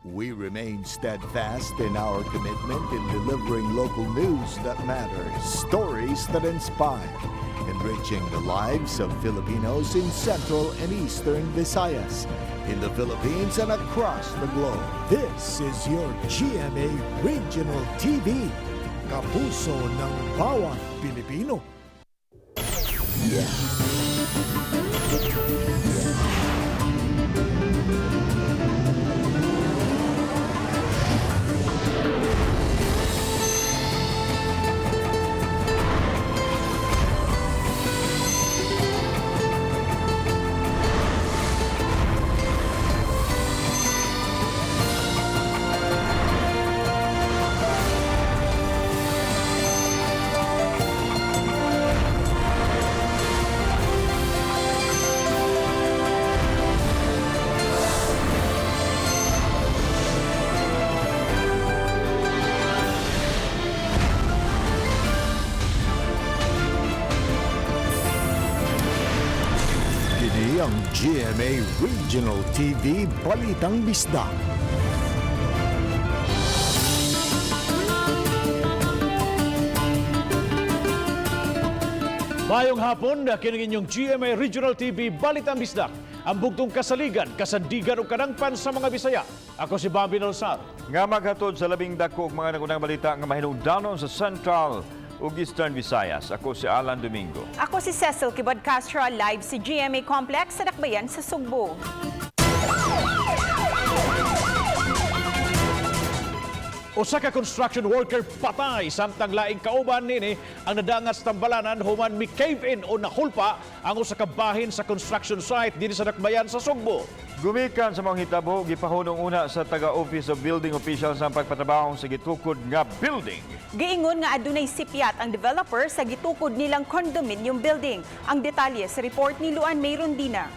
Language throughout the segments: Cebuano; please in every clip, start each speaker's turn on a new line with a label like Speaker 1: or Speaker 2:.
Speaker 1: We remain steadfast in our commitment in delivering local news that matters, stories that inspire, enriching the lives of Filipinos in Central and Eastern Visayas, in the Philippines and across the globe. This is your GMA Regional TV, kapuso ng bawat Pilipino. Kini ang GMA Regional TV Balitang Bisdak.
Speaker 2: Maayong hapon, kining inyong GMA Regional TV Balitang Bisdak. Ang bugtong kasaligan, kasandigan ug kadangpan sa mga Bisaya. Ako si Bobby Nolsar.
Speaker 3: Nga maghatod sa labing dako ug mga nagunang balita nga mahinungdanon sa Central ug Eastern Visayas. Ako si Alan Domingo.
Speaker 4: Ako si Cecil Kibod Castro, live sa GMA Complex sa Dakbayan sa Sugbo.
Speaker 2: Usa ka construction worker patay samtang laing kauban nini ang nadangat sa tambalanan human mi cave in o nahulpa ang usa ka bahin sa construction site dinhi sa Dakbayan sa Sugbo.
Speaker 3: Gumikan sa mga hitabo, gipahunong una sa taga-Office of Building Officials ang pagpatrabaho sa gitukod nga building.
Speaker 4: Giingon nga adunay sipyat ang developer sa gitukod nilang condominium building. Ang detalye sa report ni Luan May Rondina.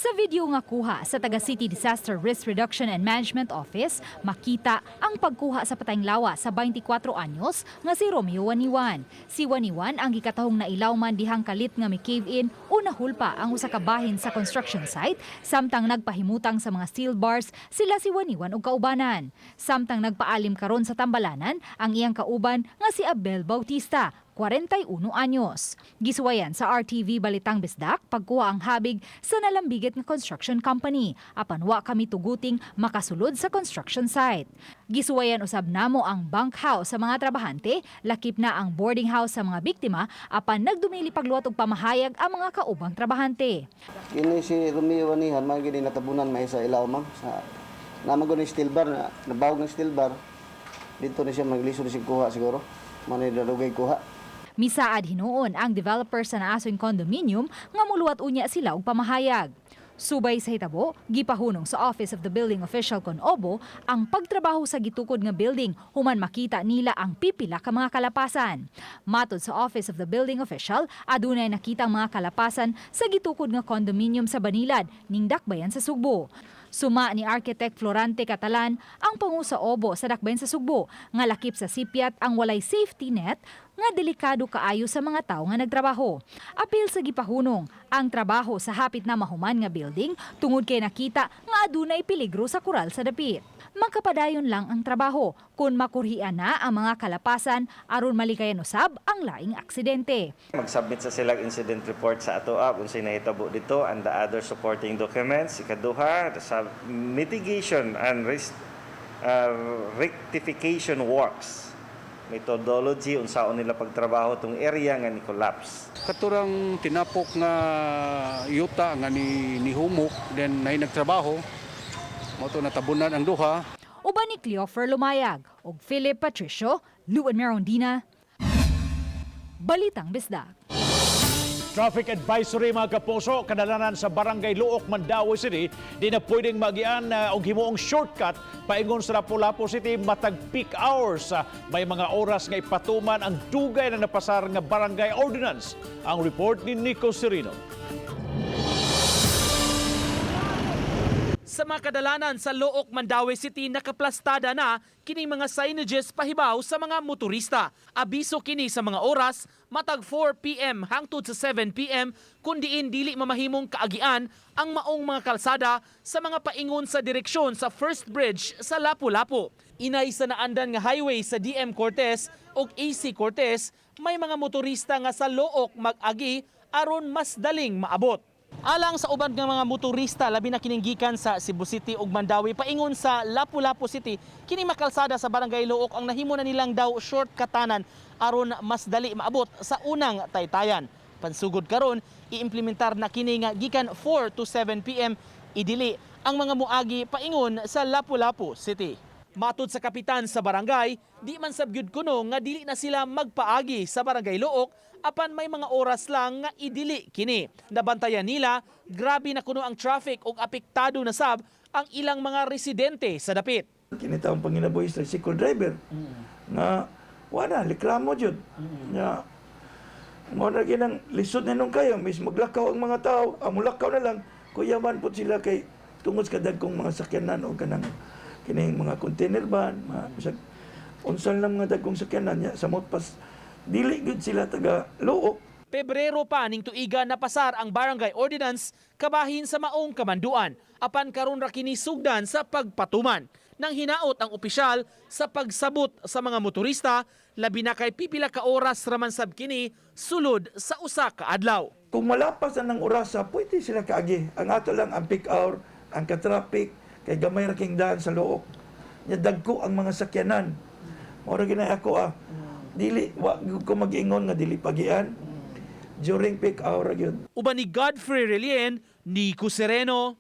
Speaker 5: Sa video nga kuha sa taga City Disaster Risk Reduction and Management Office, makita ang pagkuha sa patayng lawa sa 24 anyos nga si Romeo Waniwan. Si Waniwan ang gikatahong nailawman dihang kalit nga mi cave in o nahulpa ang usa ka bahin sa construction site samtang nagpahimutang sa mga steel bars sila si Waniwan og kaubanan. Samtang nagpaalim karon sa tambalanan ang iyang kauban nga si Abel Bautista, 41 anyos. Gisuwayan sa RTV Balitang Bisdak pagkuha ang habig sa nalambigit nga construction company apan wa kami tuguting makasulod sa construction site. Gisuwayan usab namo ang bunkhouse sa mga trabahante, lakip na ang boarding house sa mga biktima apan nagdumili pagluwat og pamahayag ang mga kaubang trabahante.
Speaker 6: Kini si Romeo Anihan, mga gini natabunan may sa ilaw, ma'am. Sa naman ko ni steel bar na nabawag ng steel bar. Dito na siya maglisod na siya kuha siguro. Manay darugay kuha.
Speaker 5: Misaad hinuon ang developer sa naasoy condominium nga muluwat unya sila og pamahayag. Subay sa hitabo, gipahunong sa Office of the Building Official kon Obo ang pagtrabaho sa gitukod nga building human makita nila ang pipila ka mga kalapasan. Matod sa Office of the Building Official, adunay nakita ang mga kalapasan sa gitukod nga condominium sa Banilad ning Dakbayan sa Sugbo. Suma ni Architect Florante Catalan ang pangu sa Obo sa Dakbayan sa Sugbo nga lakip sa sipyat ang walay safety net nga delikado kaayo sa mga tawo nga nagtrabaho. Apil sa gipahunong ang trabaho sa hapit na mahuman nga building tungod kay nakita nga adunay peligro sa kural sa dapit. Magkapadayon lang ang trabaho kung makurhian na ang mga kalapasan aron malikayan usab ang laing aksidente.
Speaker 7: Mag-submit sa silang incident report sa ato unsay nahitabo dito and the other supporting documents. Ikaduha, sa mitigation and risk rectification works. Methodology unsaon nila pagtrabaho tong area nga ni collapse.
Speaker 8: Katurang tinapok nga yuta nga ni nihumok, then nay nagtrabaho mo to, natabunan ang duha.
Speaker 5: Uban ni Cleofer Lumayag ug Philip Patricio, Luan Merondina, Balitang Bisdak.
Speaker 2: Traffic advisory, mga kapuso, kadalanan sa Barangay Looc, Mandaue City, di na pwedeng magian og himuong shortcut paingon sa Lapu-Lapu City matag peak hours. May mga oras nga ipatuman ang dugay na napasar nga barangay ordinance. Ang report ni Nico Serino.
Speaker 9: Sa Sa mga kadalanan sa Looc, Mandaue City, nakaplastada na kining mga signages pahibaw sa mga motorista. Abiso kini sa mga oras matag 4 PM hangtod sa 7 PM kun diin dili mamahimong kaagian ang maong mga kalsada sa mga paingon sa direksyon sa First Bridge sa Lapu-Lapu. Inay sa naandan nga highway sa DM Cortez ug AC Cortez, may mga motorista nga sa Looc mag-agi aron mas daling maabot. Alang sa uban nga mga motorista, labi na kining gikan sa Cebu City ug Mandaue paingon sa Lapu-Lapu City, kini makalsada sa Barangay Looc ang nahimo na nilang daw shortcutanan aron mas dali maabot sa unang taytayan. Pansugod karon, iimplementar na kini nga gikan 4 to 7 PM idili ang mga muagi paingon sa Lapu-Lapu City. Matud sa kapitan sa barangay, di man sab gyud kuno nga dili na sila magpaagi sa Barangay Looc apan may mga oras lang nga idili kini. Nabantayan nila, grabe na kuno ang traffic ug apektado na sab ang ilang mga residente sa dapit.
Speaker 10: Kini taong panginabuhi sa tricycle driver nga wala reklamo jud nga mo na ginang lisod na nung kayo mis maglakaw ang mga tao, ang mulakaw na lang kuyaman pud sila kay tungod sa kadagkong mga sakyanan o kanang kining mga container van, mga bisag unsa lang mga dagkong sakyanan nya samot pas dili gud sila taga Looc.
Speaker 9: Pebrero pa ning tuiga napasar ang barangay ordinance kabahin sa maong kamanduan apan karon ra kini sugdan sa pagpatuman. Nang hinaot ang opisyal sa pagsabot sa mga motorista, labi na kay pipila ka oras raman sab kini sulod sa usa ka adlaw.
Speaker 10: Kung malapas na ng orasa, pwede sila kaagi. Ang ato lang ang peak hour, ang ka-traffic, kay gamay ra king daan sa Looc. Nya dagko ang mga sakyanan. Mao ra ginay ako ah. Dili wa gyud ko mag-ingon nga dili pagian. During peak hour ra gyud.
Speaker 9: Uban ni Godfrey Relien, Nico Sereno.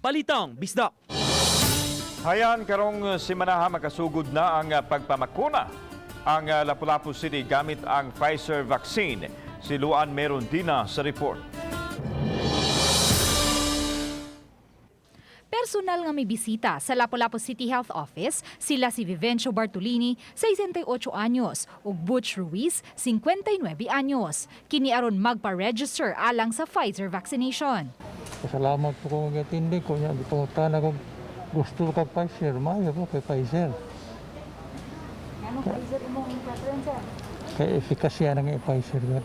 Speaker 9: Balitang Bisdak.
Speaker 3: Hayan karong simanaha makasugod na ang pagpamakuna ang Lapu-Lapu City gamit ang Pfizer vaccine. Si Luan Merondina sa report.
Speaker 5: Personal nga may bisita sa Lapu-Lapu City Health Office sila si Vivencio Bartolini, 68 anyos, ug Butch Ruiz, 59 anyos. Kini aron magpa-register alang sa Pfizer vaccination.
Speaker 11: Pasalamat po ko mag-atindi ko niya. Gipangutana ko gusto ka Pfizer, maayo po kay Pfizer.
Speaker 5: Ano Pfizer imong preference?
Speaker 11: Kay efikasya ng Pfizer. Ba?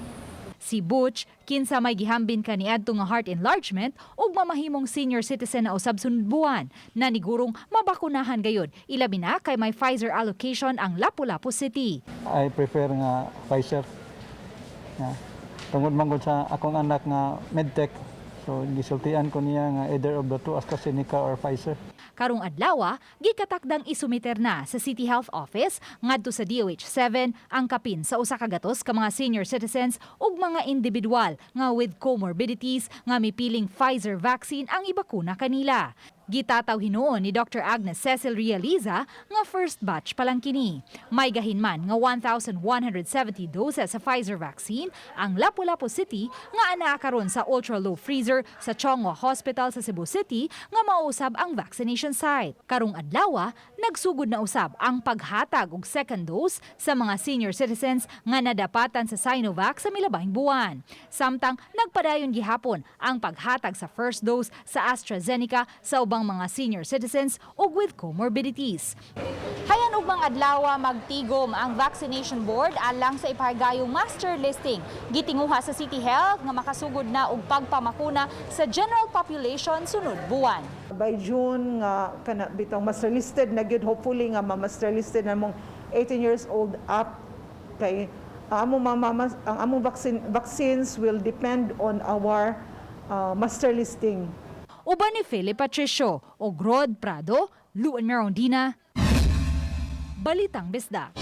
Speaker 5: Si Butch, kinsa may gihambin kaniadto nga heart enlargement ug mamahimong senior citizen na usab sunod buwan, nanigurong mabakunahan gayud, ilabi na kay may Pfizer allocation ang Lapu-Lapu City.
Speaker 11: I prefer nga Pfizer. Yeah. Tungod man gud sa akong anak nga medtech. So gisultian ko niya nga either of the two, AstraZeneca or Pfizer.
Speaker 5: Karong adlaw, gikatakdang isumiter na sa City Health Office ngadto sa DOH 7 ang kapin sa 100 ka mga senior citizens ug mga individual nga with comorbidities nga mipiling Pfizer vaccine ang ibakuna kanila. Gitataw hinuon ni Dr. Agnes Cecil Realiza nga first batch pa lang kini. May gahin man nga 1,170 doses sa Pfizer vaccine ang Lapu-Lapu City nga anaa karon sa ultra-low freezer sa Chong Hua Hospital sa Cebu City nga mausab ang vaccination site. Karong adlaw, nagsugod na usab ang paghatag og second dose sa mga senior citizens nga nadapatan sa Sinovac sa milabayng buwan. Samtang nagpadayon gihapon ang paghatag sa first dose sa AstraZeneca sa ubang mga senior citizens ug with comorbidities. Hayan ugmang adlaw magtigom ang vaccination board alang sa ipahigayong master listing. Gitinguha sa City Health nga makasugod na og pagpamakuna sa general population sunod buwan.
Speaker 12: By June nga kana bitong master listed na gyud, hopefully nga ma-master listed na mong 18 years old up kay ang among ang among vaccines will depend on our master listing.
Speaker 5: Uban ni Philip Patricio o Rod Prado, Luan Merondina, Balitang Bisdak.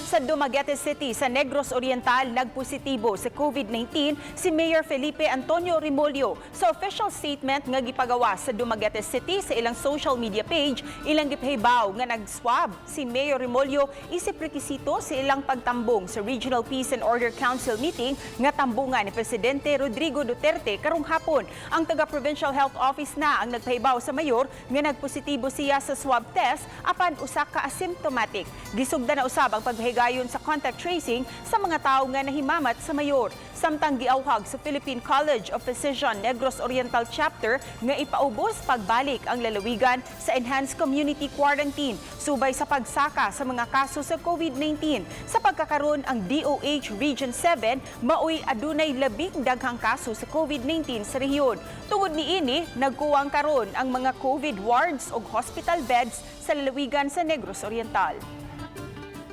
Speaker 4: Sa Dumaguete City sa Negros Oriental, nagpositibo sa COVID-19 si Mayor Felipe Antonio Remollo. Sa official statement nga gipagawa sa Dumaguete City sa ilang social media page, ilang gipahibaw nga nag-swab si Mayor Remollo isip rekisito sa ilang pagtambong sa Regional Peace and Order Council meeting nga tambungan ni Presidente Rodrigo Duterte karong hapon. Ang taga Provincial Health Office na ang nagpahibaw sa mayor nga nagpositibo siya sa swab test apan usa ka asymptomatic. Gisugdan na usab ang pagpahigayon pagpahigayon sa contact tracing sa mga tawo nga nahimamat sa mayor. Samtang giawhag sa Philippine College of Physician Negros Oriental Chapter nga ipaubos pagbalik ang lalawigan sa enhanced community quarantine subay sa pagsaka sa mga kaso sa COVID-19. Sa pagkakaron, ang DOH Region 7 maoy adunay labing daghang kaso sa COVID-19 sa rehiyon. Tungod niini, nagkuwang karon ang mga COVID wards ug hospital beds sa lalawigan sa Negros Oriental.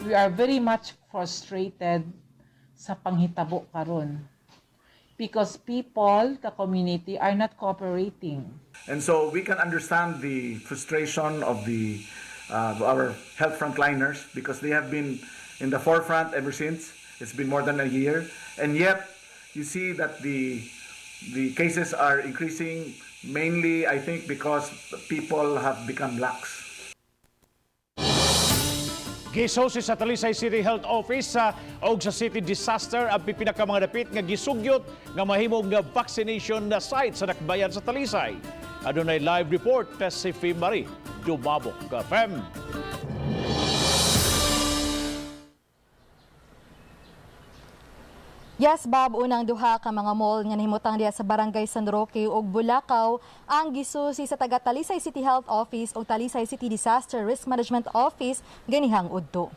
Speaker 13: We are very much frustrated sa panghitabo karon because people, the community, are not cooperating.
Speaker 14: And so we can understand the frustration of the our health frontliners because they have been in the forefront ever since. It's been more than a year, and yet you see that the cases are increasing, mainly, I think, because people have become lax.
Speaker 2: Gisusi sa Talisay City Health Office sa og sa City Disaster ang pipila ka mga dapit nga gisugyot nga mahimong nga vaccination na site sa dakbayan sa Talisay. Adunay live report si Fem Marie Dumabok. Fem.
Speaker 15: Yes, Bob, unang duha ka mga mall nga nahimutang diha sa Barangay San Roque ug Bulacau ang gisusi sa taga Talisay City Health Office ug Talisay City Disaster Risk Management Office ganihang udto.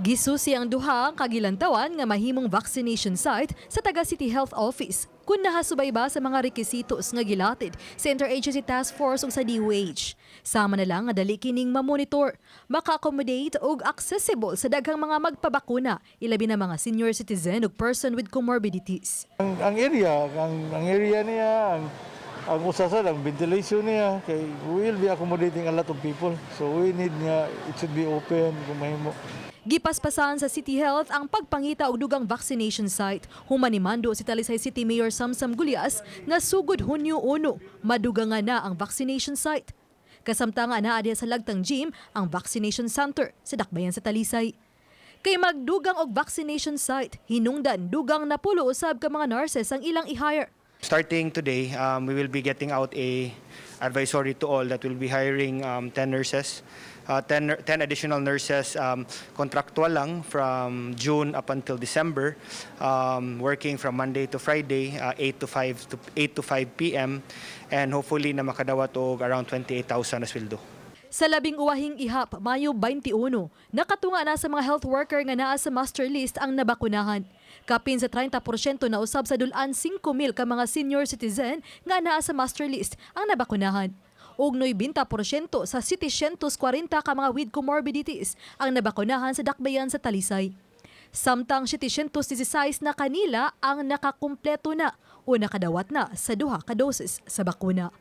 Speaker 5: Gisusi ang duha ka gilantawan nga mahimong vaccination site sa taga City Health Office kung nahasubay ba sa mga rekisitos nga gilatid sa Interagency Task Force ug sa DOH. Sama na lang nga dali kining mamonitor, maka-accommodate ug accessible sa daghang mga magpabakuna, ilabi na mga senior citizen ug person with comorbidities.
Speaker 11: Ang area niya, ang usasan, ang ventilation niya, kay we will be accommodating a lot of people. So we need niya, it should be open kung mahimo.
Speaker 5: Gipaspasan sa City Health ang pagpangita og dugang vaccination site. Human nimando si Talisay City Mayor Samsam Gullas nga sugod Hunyo 1, madugangan na ang vaccination site. Kasamtang naa diha sa Lagtang Gym ang vaccination center sa dakbayan sa Talisay. Kay magdugang og vaccination site, hinungdan dugang napulo usab ka mga nurses ang ilang i-hire.
Speaker 16: Starting today, we will be getting out a advisory to all that will be hiring 10 nurses, 10 additional nurses, contractual lang from June up until December, working from Monday to Friday, 8 to 5 to 8 to 5 p.m. and hopefully na makadawat og around 28,000 na sweldo.
Speaker 5: Sa labing uwahing ihap, Mayo 21, nakatunga na sa mga health worker nga naa sa master list ang nabakunahan. Kapin sa 30% na usab sa dul-an 5,000 ka mga senior citizen nga naa sa master list ang nabakunahan. Ug 90% sa 740 ka mga with comorbidities ang nabakunahan sa dakbayan sa Talisay. Samtang 716 na kanila ang nakakumpleto na o nakadawat na sa duha ka doses sa bakuna.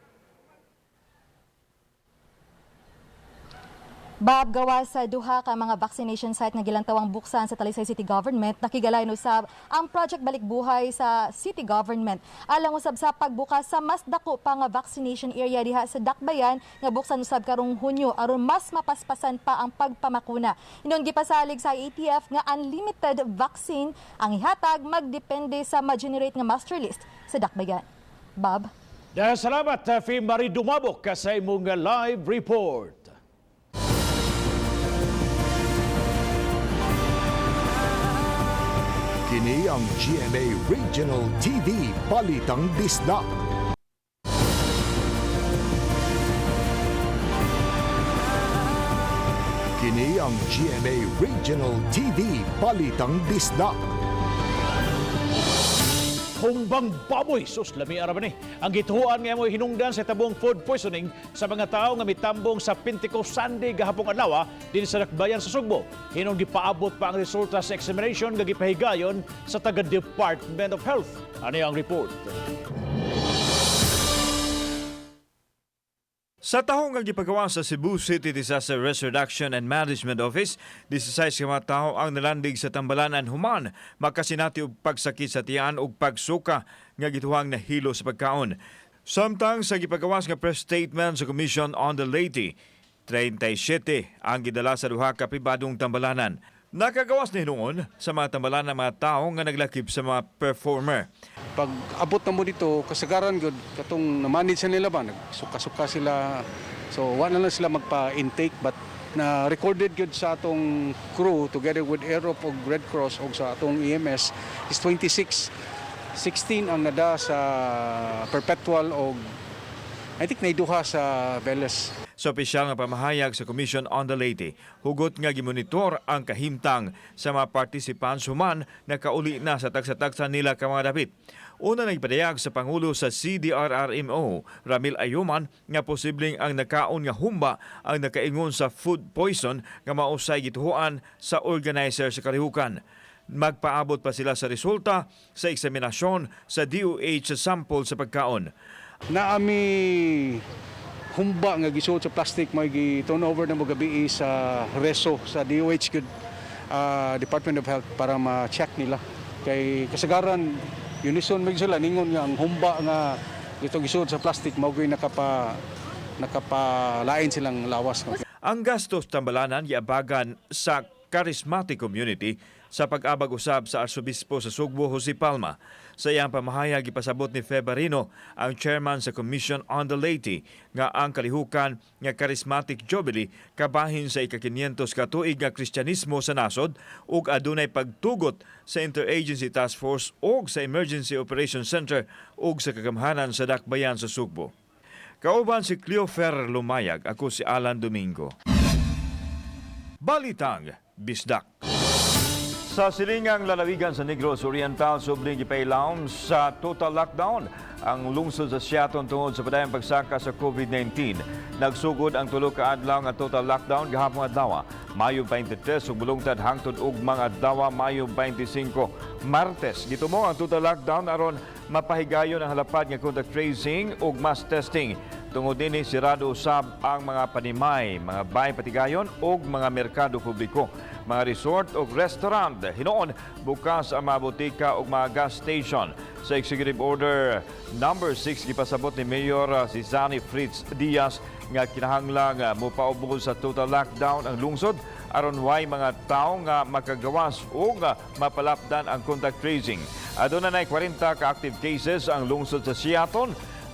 Speaker 15: Bob, gawa sa duha ka mga vaccination site nga gilantawang buksan sa Talisay City Government, nakigalayon usab ang Project Balik Buhay sa City Government. Alang usab sa pagbukas sa mas dako pa nga vaccination area diha sa Dakbayan nga buksan usab karong Hunyo aron mas mapaspasan pa ang pagpamakuna. Hinuon gipasalig sa IATF nga unlimited vaccine ang ihatag, magdepende sa ma-generate nga master list sa Dakbayan. Bob?
Speaker 2: Dahil salamat, Fim Marie Dumabok, sa imong live report.
Speaker 1: Kini ang GMA Regional TV Balitang Bisdak. Kini ang GMA Regional TV Balitang Bisdak.
Speaker 2: Humbang baboy, sus, lami ara ba ni? Ang gituhuan nga mo'y hinungdan sa tabong food poisoning sa mga tao nga mitambong sa Pentecost Sunday gahapong adlaw din sa dakbayan sa Sugbo. Hinon gipaabot pa ang resulta sa examination nga gipahigayon sa taga Department of Health. Ani ang report.
Speaker 3: Sa tahong nga gipagawa sa Cebu City Disaster Risk Reduction and Management Office, 16 ka mga tawo ang nalandig sa tambalanan human makasinati og pagsakit sa tiyan ug pagsuka nga gituhang nahilo sa pagkaon. Samtang sa gipagawas nga press statement sa Commission on the Laity, 37 ang gidala sa duha ka pribadong tambalanan. Nakagawas ni hinuon sa mga tambalanan mga tao nga naglakip sa mga performer.
Speaker 8: Pag abot na mo dito, kasagaran gud katong na-manage na nila ba, nagsuka-suka sila. So wa na lang sila magpa-intake, but Na recorded gyud sa atong crew together with Aerof ug Red Cross ug sa atong EMS is 26. 16 ang nada sa Perpetual og I think naiduha sa Velez.
Speaker 3: Sa opisyal nga pamahayag sa Commission on the Leyte, hugot nga gimonitor ang kahimtang sa mga participants human nakauli na sa tagsa-tagsa nila ka mga dapit. Una, nagpadayag sa Pangulo sa CDRRMO, Ramil Ayuman, nga posibleng ang nakaon nga humba ang nakaingon sa food poison nga mausay gituhuan sa organizer sa kalihukan. Magpaabot pa sila sa resulta sa eksaminasyon sa DOH sa sample sa pagkaon.
Speaker 8: Naami humba nga gisuot sa plastic, may gi-turn over na mo gabi sa reso sa DOH gud, Department of Health, para ma-check nila kay kasagaran unison mig sila ningon nga ang humba nga dito gisuot sa plastic mao gyud nakapalain silang lawas, no?
Speaker 3: Ang gastos tambalanan giabagan sa charismatic community sa pag-abag usab sa Arsobispo sa Sugbo, Jose Palma. Sa iyang pamahayag, ipasabot ni Febarino, ang chairman sa Commission on the Laity, nga ang kalihukan nga Charismatic Jubilee kabahin sa ika-500 katuig nga Kristyanismo sa nasod ug adunay pagtugot sa Interagency Task Force ug sa Emergency Operations Center ug sa kagamhanan sa Dakbayan sa Sugbo. Kauban si Cleofer Lumayag, ako si Alan Domingo. Balitang Bisdak. Sa silingang lalawigan sa Negros Oriental, subling gipailawom sa total lockdown ang lungsod sa Siaton tungod sa padayong pagsaka sa COVID-19. Nagsugod ang 3 ka adlaw nga total lockdown gahapon adlaw, Mayo 23, ug mulungtad hangtod ugmang adlaw, Mayo 25, Martes. Gitumo ang total lockdown aron mapahigayon ang halapad nga contact tracing ug mass testing. Tungod nini, sirado usab ang mga panimay, mga bay patigayon ug mga merkado publiko, mga resort ug restaurant. Hinuon, bukas ang mga botika ug mga gas station. Sa Executive Order number 6, gipasabot ni Mayor Zizani Fritz Diaz nga kinahanglang mopaubos sa total lockdown ang lungsod aron way mga tawo nga makagawas ug mapalapdan ang contact tracing. Aduna nay 40 ka active cases ang lungsod sa Siaton.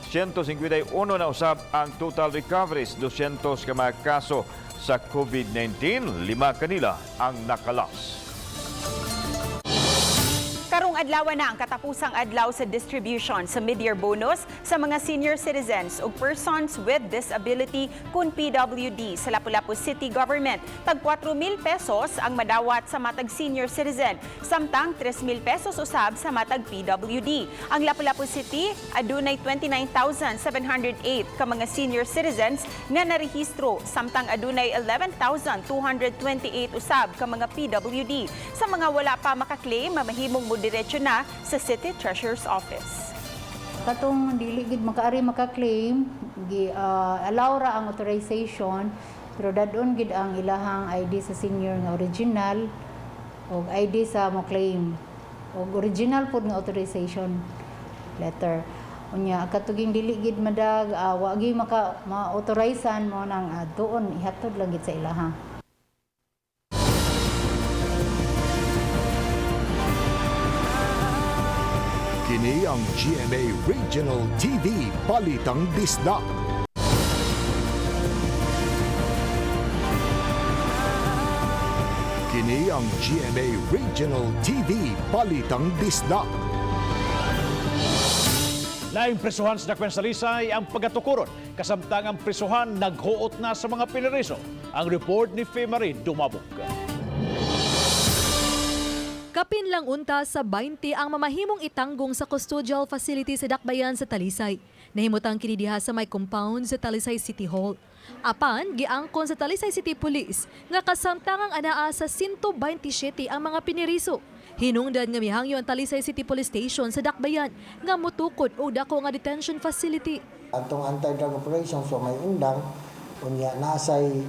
Speaker 3: 151 na usab ang total recoveries, 200 ka mga kaso sa COVID-19, lima kanila ang nakalas.
Speaker 4: Karong adlaw na ang katapusang adlaw sa distribution sa mid-year bonus sa mga senior citizens ug persons with disability kun PWD sa Lapu-Lapu City Government. Tag 4,000 pesos ang madawat sa matag senior citizen, samtang 3,000 pesos usab sa matag PWD. Ang Lapu-Lapu City adunay 29,708 ka mga senior citizens nga narehistro, samtang adunay 11,228 usab ka mga PWD. Sa mga wala pa makaklaim, mamahimong mo diretso na sa City Treasurer's Office.
Speaker 17: Katong dili gid makaari maka-claim, gi allow ra ang authorization pero dadon gid ang ilahang ID sa senior nga original og ID sa mo claim og original pod nga authorization letter. Unya katuging dili gid madag wa gi maka ma-authorizean mo nang doon ihatod lang gid sa ilaha.
Speaker 1: Kini ang GMA Regional TV Balitang Bisdak. Kini ang GMA Regional TV Balitang Bisdak.
Speaker 2: Laing presuhan sa Dakbayan sa Talisay ang pagkatukuron. Kasamtang ang presuhan naghuot na sa mga piniriso. Ang report ni Fe Marie Dumabok.
Speaker 15: Kapin lang unta sa 20 ang mamahimong itanggong sa custodial facility sa Dakbayan sa Talisay. Nahimutang kini diha sa may compound sa Talisay City Hall. Apan, giangkon sa Talisay City Police nga kasamtangang anaa sa 127 ang mga piniriso. Hinungdan nga mihangyo ang Talisay City Police Station sa Dakbayan nga mutukod og dako nga detention facility.
Speaker 18: Atong anti-drug operation, so may undang, unya nasay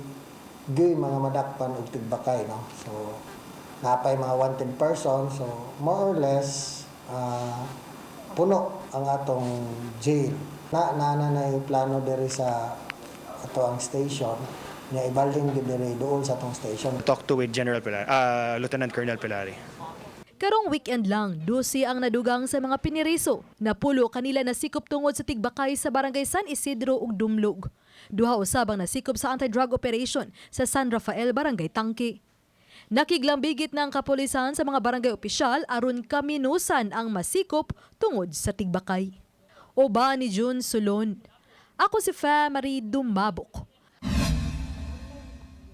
Speaker 18: gay mga madakpan og tigbakay, no. So napay mga wanted person, so more or less puno ang atong jail. Na na na na yung plano diri sa ato ang station nya ibalhin gid diri dool sa atong station.
Speaker 16: Talk to with General Pilari, Lieutenant Colonel Pilari.
Speaker 15: Karong weekend lang, 12 ang nadugang sa mga piniriso. Napulo kanila nasikop tungod sa tigbakay sa barangay San Isidro ug Dumlog. Duha usab ang nasikop sa anti-drug operation sa San Rafael, Barangay Tangki. Nakiglambigit na ang kapulisan sa mga barangay opisyal aron kaminusan ang masikop tungod sa tigbakay. Uban ni June Sulon. Ako si Fe Marie Dumabok.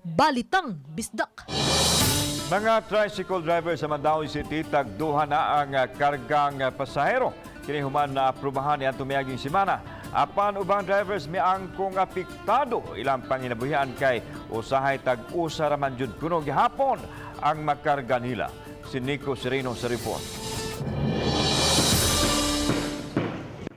Speaker 15: Balitang Bisdak.
Speaker 3: Mga tricycle driver sa Mandaue City tagduha na ang kargang pasahero. Kini human na aprubahan ni miaging semana. Apan ubang drivers miangkong apektado ilang panginabuhian kay usahay tag-usa ra man jud kuno gihapon ang makarga nila. Si Nico Sereno sa report.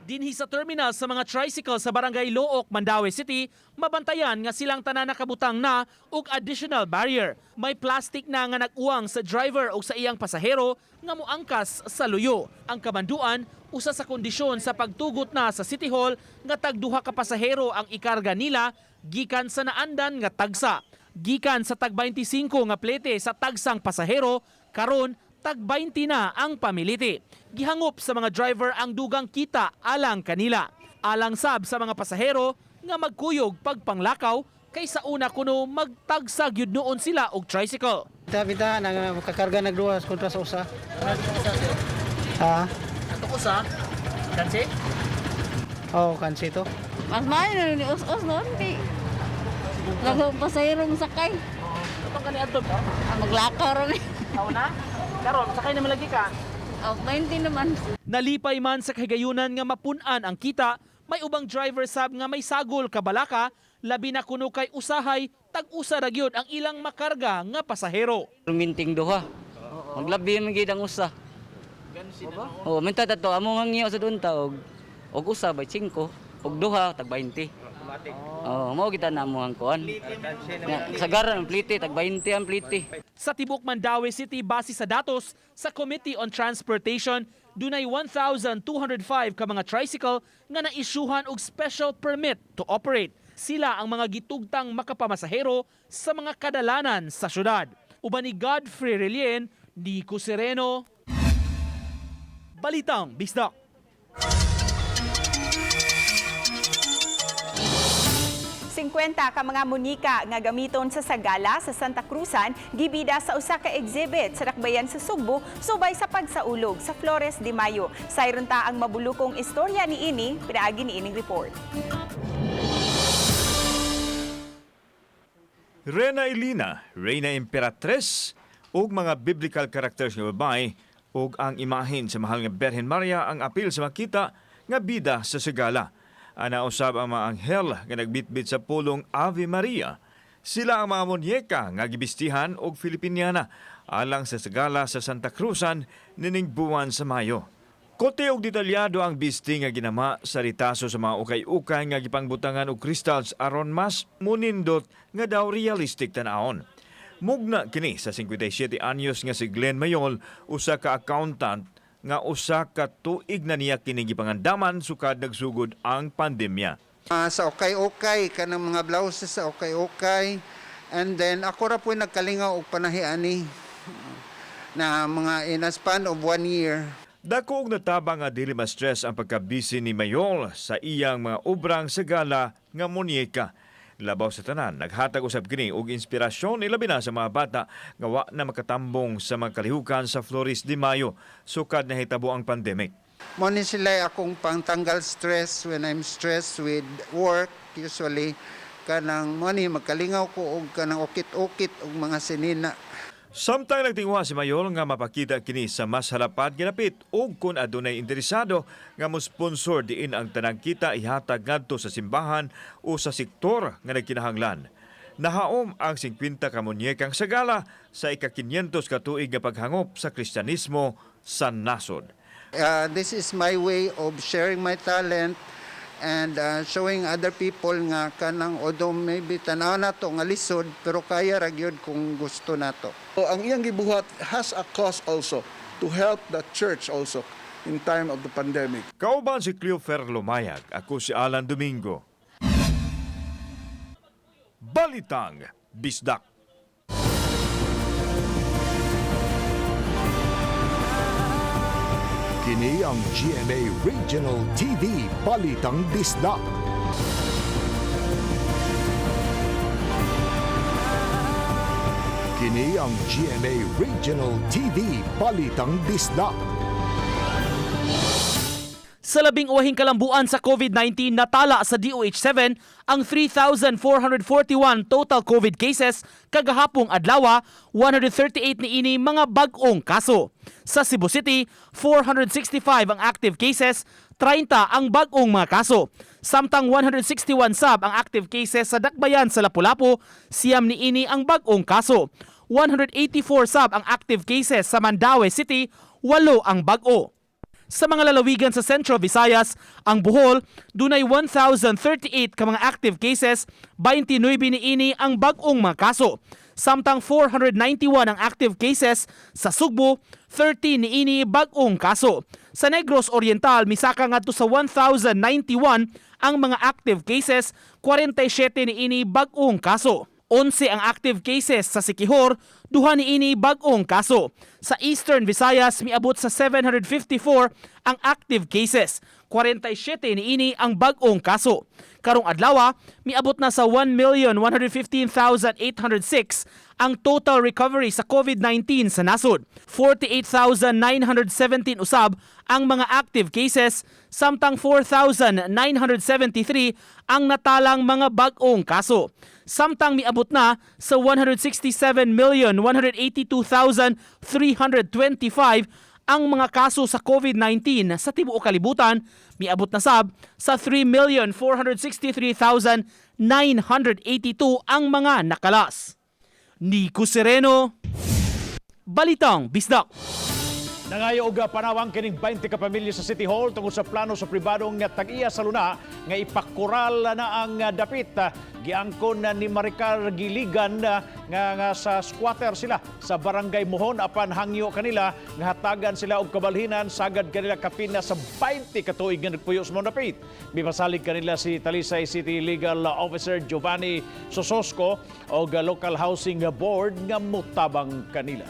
Speaker 9: Dinhi sa terminal sa mga tricycle sa Barangay Looc, Mandaue City, mabantayan nga silang tanan nakabutang na og additional barrier. May plastic na nga nag-uwang sa driver o sa iyang pasahero nga moangkas sa luyo. Ang kamanduan, usa sa kondisyon sa pagtugot na sa City Hall nga tagduha ka pasahero ang ikarga nila gikan sa naandan nga tagsa. Gikan sa tag 25 nga plete sa tagsang pasahero, karon tag 20 na ang pamiliti. Gihangop sa mga driver ang dugang kita alang kanila. Alang sab sa mga pasahero nga magkuyog pagpanglakaw kay sa una kuno magtagsag yun noon sila og tricycle.
Speaker 19: Bita, nang kakarga nagduha kontra sa usa. Ha?
Speaker 9: Ato usa? Kansi?
Speaker 19: Oo, kansi to.
Speaker 20: Mas maayo na ni us-us noon kay Lagaw pasahero sakay.
Speaker 9: Atong kani adto?
Speaker 20: Maglakaw ra ni.
Speaker 9: na? Karon sakay naman lagi ka.
Speaker 20: Oh, 20 naman.
Speaker 9: Nalipay man sa kahigayunan nga mapun-an ang kita, may ubang driver sab nga may sagol kabalaka, labi na kuno kay usahay tag-usa ra gyud ang ilang makarga nga pasahero.
Speaker 21: Minting duha. Maglabi man gid ang usa. Oh, minta tato amo nga ngiyo sa dunta og usa by 5 og duha tag 20. Oh, mao kita na mo ang kuan. Sagaran ang plite tag 20 ang plite.
Speaker 9: Sa tibok Mandaue City, base sa datos sa Committee on Transportation, dunay 1,205 ka mga tricycle nga naisyuhan og special permit to operate. Sila ang mga gitugtang makapamasahero sa mga kadalanan sa syudad. Uban ni Godfrey Relien, Nico Sereno, Balitang Bisdak.
Speaker 4: 50 ka mga munika nga gamiton sa sagala sa Santa Cruzan gibida sa usa ka exhibit sa dakbayan sa Sugbo subay sa pagsaulog sa Flores de Mayo. Sayron ta ang mabulukong istorya niini pinaagi niining report.
Speaker 3: Rena Elena, Reyna Imperatres, ug mga biblical characters nga babae ug ang imahen sa mahal nga Berhen Maria ang apil sa makita nga bida sa sigala. Ana usab ang mga anghel nga nagbitbit sa pulong Ave Maria. Sila ang mga munyeka nga gibistihan og Filipiniana alang sa sagala sa Santa Cruzan nining buwan sa Mayo. Kote og detalyado ang bisti nga ginama sa ritaso sa mga ukay-ukay nga gipangbutangan og crystals aron mas munindot nga daw realistic tan-awon. Mugna kini sa 57 anyos nga si Glenn Mayol, usa ka accountant nga usa ka tuig na niya kini gipangandaman sukad nagsugod ang pandemya.
Speaker 22: Sa ukay-ukay, kanang mga blouses sa ukay-ukay. And then ako ra po nagkalingaw og panahi ani na mga in a span of 1 year.
Speaker 3: Dako og natabang nga dili ma-stress ang pagka-busy ni Mayol sa iyang mga obrang sagala nga munyeka. Labaw sa tanan, naghatag usab kini og inspirasyon ilabi na sa mga bata nga wa na makatambong sa mga kalihukan sa Flores de Mayo sukad nahitabo ang pandemic.
Speaker 22: Mo ni sila akong pangtanggal stress when I'm stressed with work usually, kanang mo ni magkalingaw ko og kanang ukit-ukit og mga sinina.
Speaker 3: Samtang nagtinguha si Mayol nga mapakita kini sa mas halapad ginapit og kung adunay interesado nga mo sponsor diin ang tanang kita ihatag ngadto sa simbahan o sa sektor nga nagkinahanglan. Nahaom ang 50 ka munyekang sagala sa ika-500 ka tuig nga paghangop sa Kristyanismo sa nasod.
Speaker 22: This is my way of sharing my talent and showing other people nga kanang although maybe tanaw nato nga lisod, pero kaya ra gyud kung gusto nato.
Speaker 23: So, ang iyang gibuhat has a cause also to help the church also in time of the pandemic.
Speaker 3: Kauban si Cleofer Lumayag, ako si Alan Domingo. Balitang Bisdak.
Speaker 1: Kini ang GMA Regional TV Balitang Bisdak. Kini ang GMA Regional TV Balitang Bisdak.
Speaker 9: Sa labing uwahing kalambuan sa COVID-19, natala sa DOH-7 ang 3,441 total COVID cases kagahapong adlaw, 138 niini mga bag-ong kaso. Sa Cebu City, 465 ang active cases, 30 ang bag-ong mga kaso. Samtang 161 sab ang active cases sa Dakbayan sa Lapu-Lapu, 9 niini ang bag-ong kaso. 184 sab ang active cases sa Mandaue City, 8 ang bag-o. Sa mga lalawigan sa Central Visayas, ang Bohol, dunay 1,038 ka mga active cases, 29 niini ang bag-ong mga kaso. Samtang 491 ang active cases sa Sugbo, 30 niini bag-ong kaso. Sa Negros Oriental, misaka ngadto sa 1,091 ang mga active cases, 47 niini bag-ong kaso. 11 ang active cases sa Siquijor, 2 niini bag-ong kaso. Sa Eastern Visayas, miabot sa 754 ang active cases, 47 niini ang bag-ong kaso. Karong adlaw, miabot na sa 1,115,806 ang total recovery sa COVID-19 sa nasod. 48,917 usab ang mga active cases, samtang 4,973 ang natalang mga bag-ong kaso. Samtang miabot na sa 167,182,325 ang mga kaso sa COVID-19 sa tibuok kalibutan, miabot na sab sa 3,463,982 ang mga nakalas. Nico Sereno, Balitang Bisdak.
Speaker 2: Nangayo og panawang kining 20 ka pamilya sa City Hall tungod sa plano sa pribadong nga tag-iya sa luna nga ipakoral na ang dapit. Giangkon na ni Maricar Giligan nga sa squatter sila sa Barangay Mohon apan hangyo kanila nga hatagan sila og kabalhinan sagad kanila kapin na sa 20 ka tuig nga nagpuyo sa mga dapit. Mipasalig kanila si Talisay City Legal Officer Giovanni Sososco og Local Housing Board nga mutabang kanila.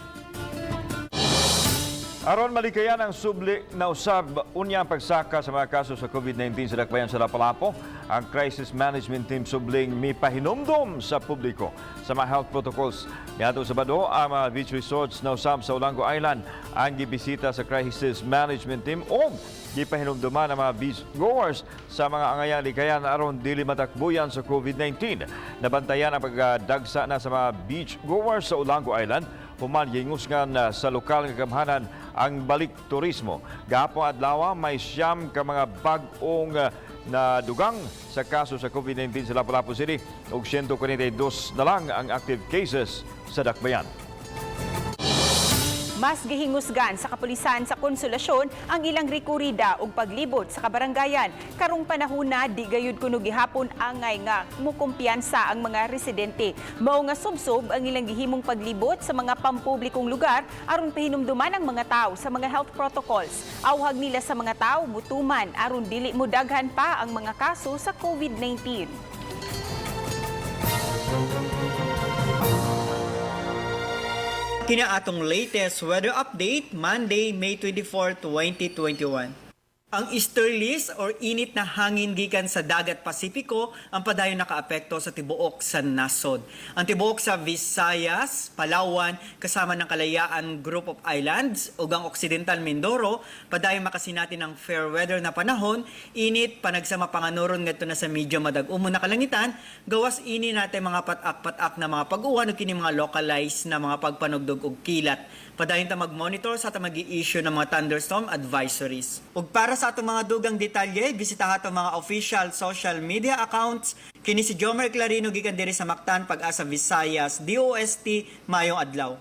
Speaker 3: Aron malikayan ang subli na usab unya ang pagsaka sa mga kaso sa COVID-19 sa Dakbayan sa Lapu-Lapu, ang Crisis Management Team subling mipahinumdom sa publiko sa mga health protocols. Niadtong Sabado, ang mga beach resorts na usab sa Olango Island ang gibisita sa Crisis Management Team o gipahinumduman ang mga beach goers sa mga angayang likayan aron dili matakbuyan sa COVID-19. Nabantayan ang pagdagsa na sa mga beach goers sa Olango Island human gihingusgan sa lokal nga gamhanan ang balik turismo. Gahapon adlaw, may 9 ka mga bag-ong na dugang sa kaso sa COVID-19 sa Lapu-Lapu City ug 142 na lang ang active cases sa Dakbayan.
Speaker 4: Mas gihingusgan sa kapulisan sa Konsolasyon ang ilang rekorida ug paglibot sa kabaranggayan. Karong panahona, di gayud kuno gihapon angay nga mukumpiyansa ang mga residente. Mao nga subsob ang ilang gihimong paglibot sa mga pampublikong lugar aron pahinumduman ang mga tao sa mga health protocols. Awhag nila sa mga tao mutuman aron dili modaghan pa ang mga kaso sa COVID-19.
Speaker 6: Kini atong latest weather update Monday, May 24, 2021. Ang easterlies or init na hangin gikan sa dagat Pasipiko ang padayon nakaapekto sa tibuok sa nasod. Ang tibuok sa Visayas, Palawan, kasama ng Kalayaan Group of Islands ug ang Occidental Mindoro padayon makasinati ng fair weather na panahon, init panagsama panganuron ngadto na sa medyo madag-umo na kalangitan, gawas ini natin mga patak-patak na mga pag-uwan ug kini mga localized na mga pagpanugdog og kilat. Padayon ta mag-monitor sa atong magi-issue ng mga thunderstorm advisories. Ug para sa atong mga dugang detalye, bisitaha atong mga official social media accounts. Kini si Jomer Clarino gikan diri sa Mactan, Pag-asa Visayas, DOST, maayong adlaw.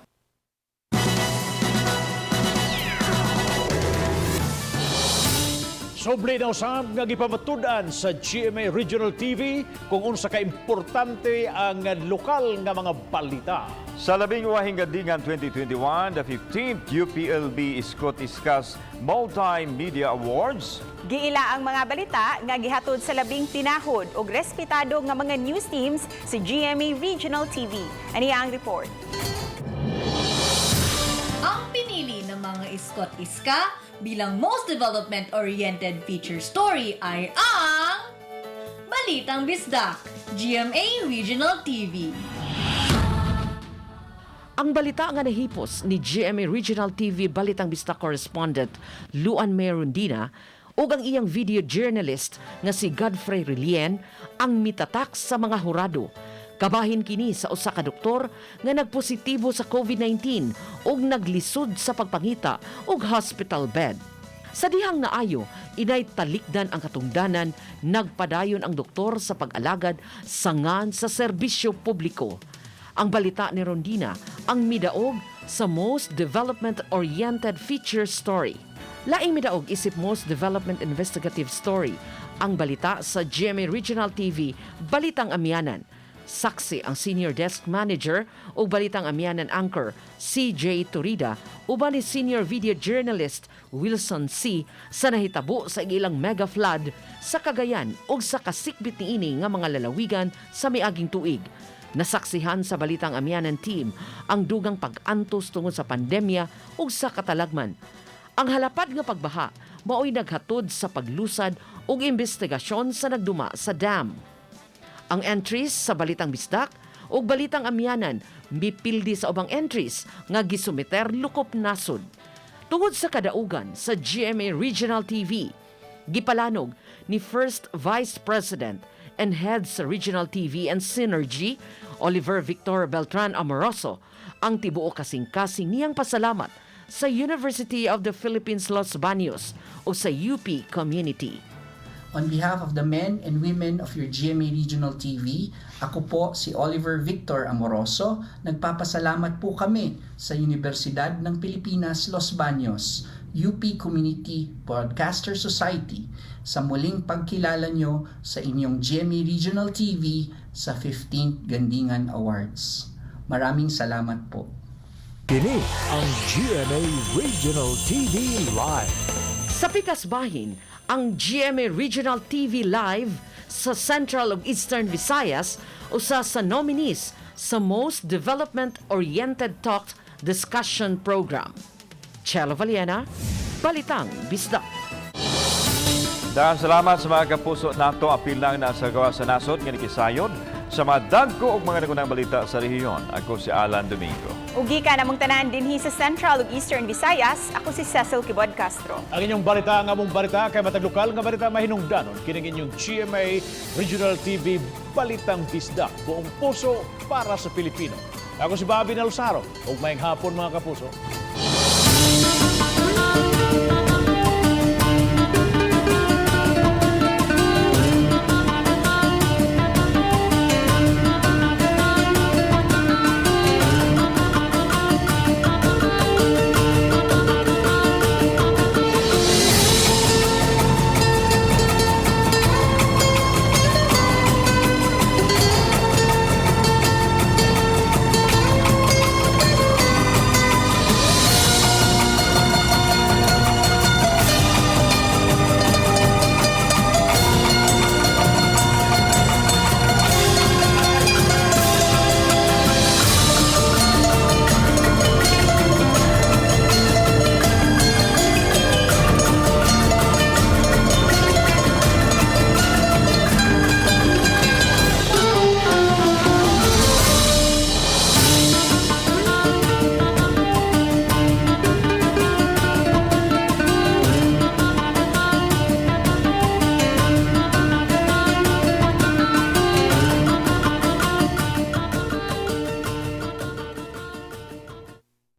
Speaker 2: Sobre na usab nga gipamatud-an sa GMA Regional TV kung unsa ka importante ang lokal nga mga balita.
Speaker 3: Sa labing uwahing gandingan 2021, the 15th UPLB Iskot Iskas Multimedia Awards.
Speaker 4: Giila ang mga balita nga gihatod sa labing tinahod og respetado nga mga news teams sa GMA Regional TV. Ani ang report.
Speaker 7: Ang pinili ng mga Iskot Iska bilang most development-oriented feature story ay ang Balitang Bisdak, GMA Regional TV.
Speaker 10: Ang balita nga nahipos ni GMA Regional TV Balitang Bisdak correspondent Luan Merundina ug ang iyang video journalist nga si Godfrey Relien ang mitatak sa mga hurado. Kabahin kini sa usa ka doktor nga nagpositibo sa COVID-19 ug naglisod sa pagpangita og hospital bed. Sa dihang naayo, inay talikdan ang katungdanan, nagpadayon ang doktor sa pag-alagad sangan sa serbisyo publiko. Ang balita ni Rondina ang midaog sa Most Development-Oriented Feature Story. Laing midaog isip Most Development Investigative Story ang balita sa GMA Regional TV, Balitang Amihanan. Saksi ang Senior Desk Manager o Balitang Amihanan Anchor CJ Turida uban ni Senior Video Journalist Wilson C. sa nahitabo sa ilang mega flood sa Cagayan ug sa kasikbit niini nga mga lalawigan sa miaging tuig. Nasaksihan sa Balitang Amihanan team ang dugang pag-antos tungod sa pandemya ug sa katalagman. Ang halapad nga pagbaha mao'y naghatod sa paglusad ug investigasyon sa nagduma sa dam. Ang entries sa Balitang Bisdak ug Balitang Amihanan mipildi sa ubang entries nga gisumiter lukop nasod. Tungod sa kadaugan sa GMA Regional TV, gipalanog ni First Vice President and Head sa Regional TV and Synergy, Oliver Victor Beltran Amoroso, ang tibuok kasing-kasing niyang pasalamat sa University of the Philippines Los Baños o sa UP community.
Speaker 12: On behalf of the men and women of your GMA Regional TV, ako po si Oliver Victor Amoroso. Nagpapasalamat po kami sa Universidad ng Pilipinas Los Baños, UP Community Broadcaster Society sa muling pagkilala nyo sa inyong GMA Regional TV sa 15th Gandingan Awards. Maraming salamat po.
Speaker 1: Kini ang GMA Regional TV Live.
Speaker 10: Sa pikas bahin, ang GMA Regional TV Live sa Central ug Eastern Visayas usa sa nominees sa Most Development-Oriented Talk Discussion Program. Chelo Valiena, Balitang Bisdak.
Speaker 3: Daghang salamat sa mga kapuso nato, apil lang na sa gawas sa nasod nga nikisayon sa mga dagko ug mga nagunang balita sa rehiyon. Ako si Alan Domingo.
Speaker 4: Ug gikan namong tanan dinhi sa Central ug Eastern Visayas, ako si Cecil Quibod Castro.
Speaker 2: Ang inyong balita ang among balita kay matag lokal nga balita mahinungdanon kining inyong GMA Regional TV Balitang Bisdak, buong puso para sa Pilipino. Ako si Bobby Nalsaro ug maayong hapon, mga kapuso.